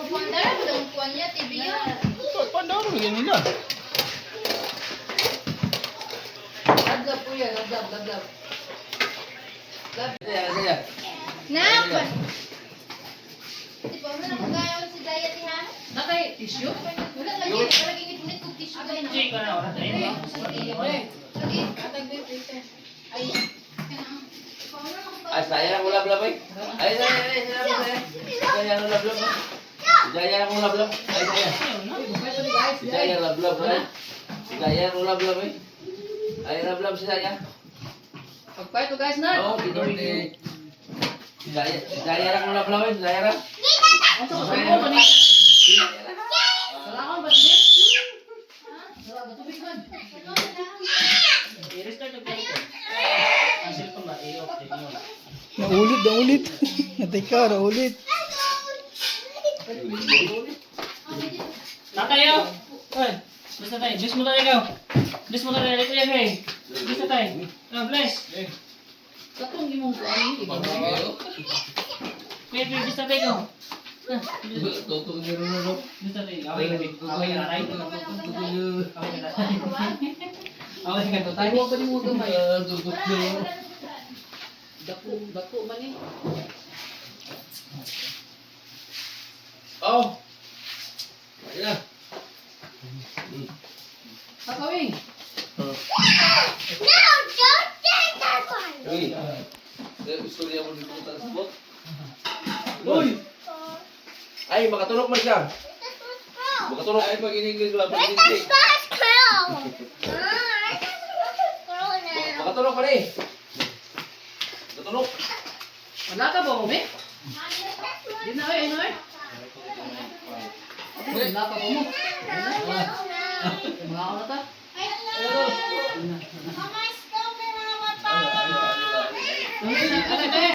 Pagpandara ba ang kuan niya, TV yun? Pandaro yan nila. Lablab po yan, lablab, lablab. Saya, saya. Nak! Di ba, wala akong gaya si Daya, ti, ha? Nakay, tissue? Wala lagi, wala lagi gipunit kog tissue gani na. Lagi. Ay, kanang. Wala akong Ay, saya ang ulablab ay. Ay, saya, ay, saya, saya. Saya ang ulablab. Saya ang ulablab. Ay, saya. Saya ang lablab ay. Saya ang ulablab ay. Ay, lablab si saya. Pagpahit guys na. Oh, birthday. Si Saya, si saya ang ulablab ay, si saya ra. Ano sa sumo man ni? Wala ba ni? Wala ba tubig man? Naulit, naulit. Natay ka, naulit. Tatayo! Oy, bless na tayo. Bless mo tayo ikaw. Bless mo tayo. Kuya Gray. Bless na tayo. Ah, bless. Katong imong kuan ni. Kuya Gray, bless na tayo ikaw. Ah, Tutong niyo no. bless na tayo. Away ka, away ka tatay. Away ka tatay. Away ka tatay. Huwag ba ni mo gamay? Tutong niyo. Dako, dako man ni. Oh. Ayun na. Kakawing. Uy. Gusto niya mo dito sa spot. Uy! Ay, makatulog man siya. Makatulog. Ay, pag in-English ba? Pag in-English. Makatulog pa rin. Makatulog. Wala ka ba umi? Di na oy, ano oy. Wala ka ba mo? Mga ako na ta. Mama, stop na Ay, ay, ay, ay. Ano na?